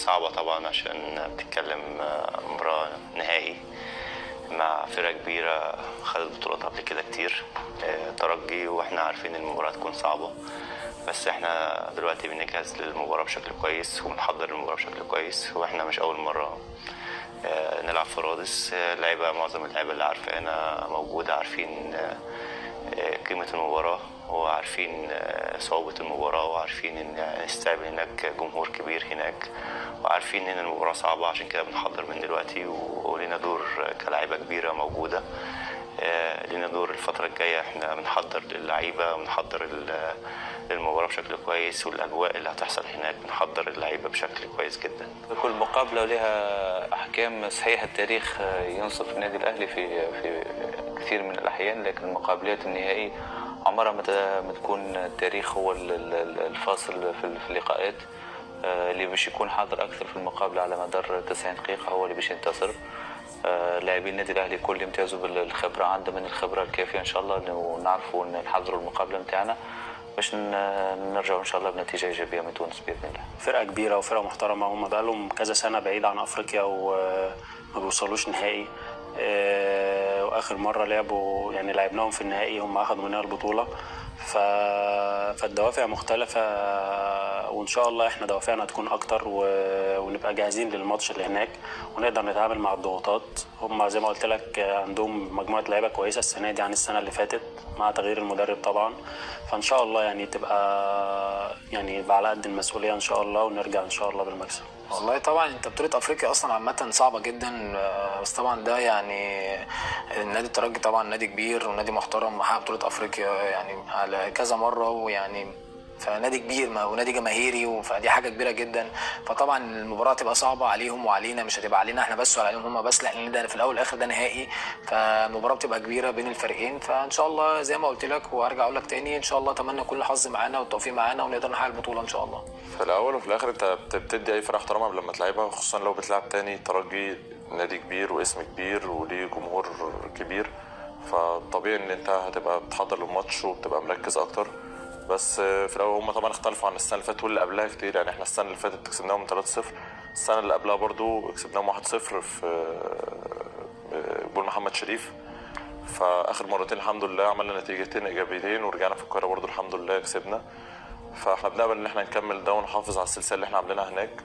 صعبة طبعا عشان بتتكلم مباراة نهائي مع فرقة كبيرة خدت بطولات قبل كده كتير، ترجي، واحنا عارفين ان المباراة تكون صعبة، بس احنا دلوقتي بنجهز للمباراة بشكل كويس وبنحضر المباراة بشكل كويس، واحنا مش أول مرة نلعب في رادس. اللعيبة، معظم اللعيبة اللي عارفانا موجودة، عارفين قيمة المباراة وعارفين صعوبة المباراة، وعارفين إن نستقبل هناك جمهور كبير هناك، وعارفين إن المباراة صعبة، عشان كده بنحضر من دلوقتي، ولينا دور كلاعيبة كبيرة موجودة. لينا دور الفترة الجاية، احنا بنحضر للعيبة وبنحضر للمباراة بشكل كويس، والأجواء اللي هتحصل هناك بنحضر اللعيبة بشكل كويس جدا. كل مقابلة لها أحكام. صحيح التاريخ ينصف النادي الأهلي في كثير من الأحيان، لكن المقابلات النهائي عمرها ما تكون التاريخ هو الفاصل في اللقاءات. اللي باش يكون حاضر أكثر في المقابلة على مدار 90 دقيقة هو اللي باش ينتصر. لاعبين النادي الأهلي كل يمتازوا بالخبرة، عندهم من الخبرة الكافية إن شاء الله، ونعرفوا نحضروا المقابلة نتاعنا باش نرجعوا إن شاء الله بنتيجة إيجابية من تونس بإذن الله. فرقة كبيرة وفرقة محترمة، هم بقالهم كذا سنة بعيد عن أفريقيا وما بيوصلوش نهائي. وآخر مرة لعبوا يعني لعبناهم في النهائي هم أخذوا مننا البطولة، فالدوافع مختلفة، وإن شاء الله إحنا دوافعنا تكون أكتر ونبقى جاهزين للماتش اللي هناك ونقدر نتعامل مع الضغوطات. هم زي ما قلت لك عندهم مجموعة لعيبة كويسة السنة دي عن السنة اللي فاتت مع تغيير المدرب طبعا، فإن شاء الله يعني تبقى يعني يبقى على قد المسؤولية إن شاء الله، ونرجع إن شاء الله بالمكسب. والله طبعا انت بطولة افريقيا اصلا عامة صعبة جدا، بس طبعا ده يعني النادي الترجي طبعا نادي كبير ونادي محترم، محقق بطولة افريقيا يعني على كذا مرة، ويعني فنادي كبير ما ونادي جماهيري، فدي حاجة كبيرة جدا. فطبعا المباراة تبقى صعبة عليهم وعلينا، مش هتبقى علينا احنا بس ولا عليهم هم بس، لان ده في الاول والاخر ده نهائي، فالمباراة بتبقى كبيرة بين الفريقين. فان شاء الله زي ما قلت لك وارجع اقول لك تاني، ان شاء الله اتمنى كل حظ معانا والتوفيق معانا ونقدر نحقق البطولة ان شاء الله. في الاول وفي الاخر انت بتدي اي فرقة احترامها قبل لما تلعبها، خصوصا لو بتلعب تاني ترجي، نادي كبير واسم كبير وليه جمهور كبير، فطبيعي ان انت هتبقى بتحضر للماتش وبتبقى مركز اكتر. بس في الاول هم طبعا اختلفوا عن السنة اللي فاتت واللي قبلها كتير، يعني احنا السنة اللي فاتت كسبناهم 3-0، السنة اللي قبلها برضو كسبناهم 1-0 في جول محمد شريف. فاخر مرتين الحمد لله عملنا نتيجتين ايجابيتين ورجعنا في القاهرة برضو الحمد لله كسبنا. فاحنا بنأمل ان احنا نكمل ده ونحافظ على السلسلة اللي احنا عاملينها هناك.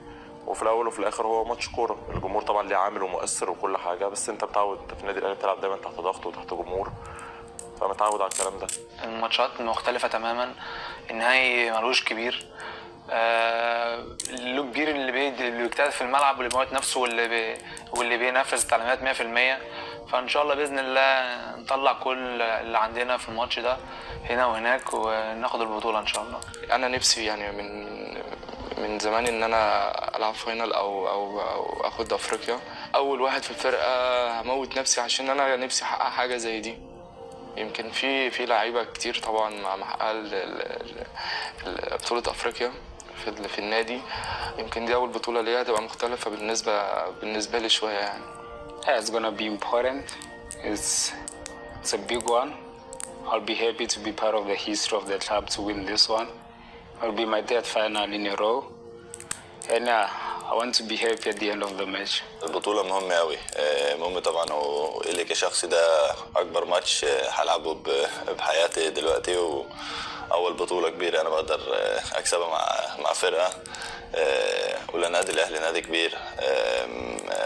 وفي الاول وفي الاخر هو ماتش كورة، الجمهور طبعا ليه عامل ومؤثر وكل حاجة، بس انت متعود، انت في النادي الاهلي بتلعب دايما تحت ضغط وتحت جمهور، فمتعود على الكلام ده. الماتشات مختلفة تماما، النهائي ملوش كبير، له كبير اللي بيجتهد في الملعب واللي بيموت نفسه واللي بينفذ التعليمات 100%. فإن شاء الله بإذن الله نطلع كل اللي عندنا في الماتش ده هنا وهناك وناخد البطولة إن شاء الله. أنا نفسي يعني من زمان إن أنا ألعب final أو أخد أفريقيا. أول واحد في الفرقة هموت نفسي عشان أنا نفسي أحقق حاجة زي دي. يمكن في لعيبة كتير طبعا مع بطولة أفريقيا في النادي، يمكن دي أول بطولة ليا هتبقى مختلفة بالنسبة لي شوية يعني. It's gonna be important. It's a big one. I'll be happy to be part of the history of the club to win this one. It'll be my third final in a row. And I want to be happy at the end of the match. البطولة مهمة أوي، مهم طبعا، وإلي كشخصي ده أكبر ماتش هلعبه بحياتي دلوقتي، وأول بطولة كبيرة أنا بقدر أكسبها مع فرقة، ولنادي الأهلي نادي كبير،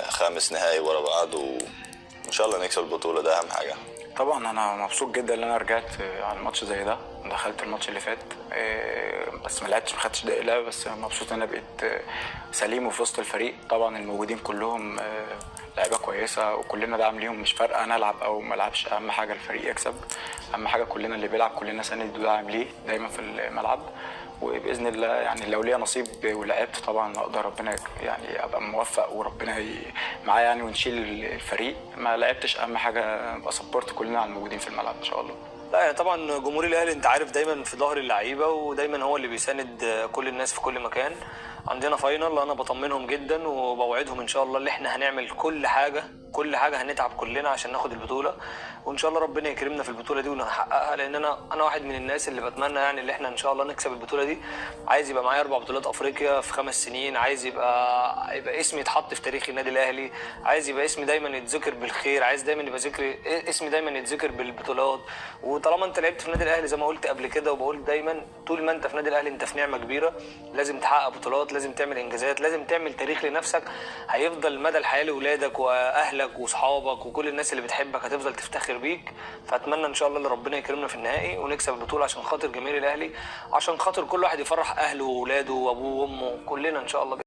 5 نهائي ورا بعض، وإن شاء الله نكسب البطولة، ده أهم حاجة. طبعا أنا مبسوط جدا إن أنا رجعت على الماتش زي ده، دخلت الماتش اللي فات، بس ما لعبتش، ما خدتش دقيقة لعب، بس مبسوط إن أنا بقيت سليم وفي وسط الفريق. طبعا الموجودين كلهم لعيبة كويسة وكلنا دعم ليهم، مش فارقة أنا ألعب أو ما ألعبش، أهم حاجة الفريق يكسب، أهم حاجة كلنا اللي بيلعب كلنا سند ودعم ليه دايما في الملعب. وبإذن الله يعني لو ليا نصيب ولعبت طبعا أقدر ربنا يعني أبقى موفق وربنا معايا يعني ونشيل الفريق. ما لعبتش أهم حاجة أبقى support كلنا على الموجودين في الملعب إن شاء الله. لا يعني طبعا جمهور الاهلي انت عارف دايما في ظهر اللعيبة، ودايما هو اللي بيساند كل الناس في كل مكان. عندنا final. انا بطمنهم جدا وبوعدهم ان شاء الله اللي احنا هنعمل كل حاجة، كل حاجة هنتعب كلنا عشان ناخد البطولة، وان شاء الله ربنا يكرمنا في البطولة دي ونحققها. لان انا واحد من الناس اللي بتمنى يعني اللي احنا ان شاء الله نكسب البطولة دي. عايز يبقى معايا 4 بطولات افريقيا في 5 سنين، عايز يبقى اسمي يتحط في تاريخ النادي الاهلي، عايز يبقى اسمي دايما يتذكر بالخير، عايز دايما يبقى ذكر اسمي دايما يتذكر بالبطولات. وطالما انت لعبت في النادي الاهلي زي ما قلت قبل كده وبقول دايما، طول ما انت في النادي الاهلي انت في نعمه كبيرة. لازم تحقق بطولات، لازم تعمل انجازات، لازم تعمل تاريخ لنفسك هيفضل مدى الحياة لاولادك واهلك واصحابك وكل الناس اللي بتحبك هتفضل تفتخر بيك. فاتمنى ان شاء الله ان ربنا يكرمنا في النهائي ونكسب البطولة عشان خاطر جماهير الاهلي، عشان خاطر كل واحد يفرح اهله واولاده وابوه وامه، كلنا ان شاء الله.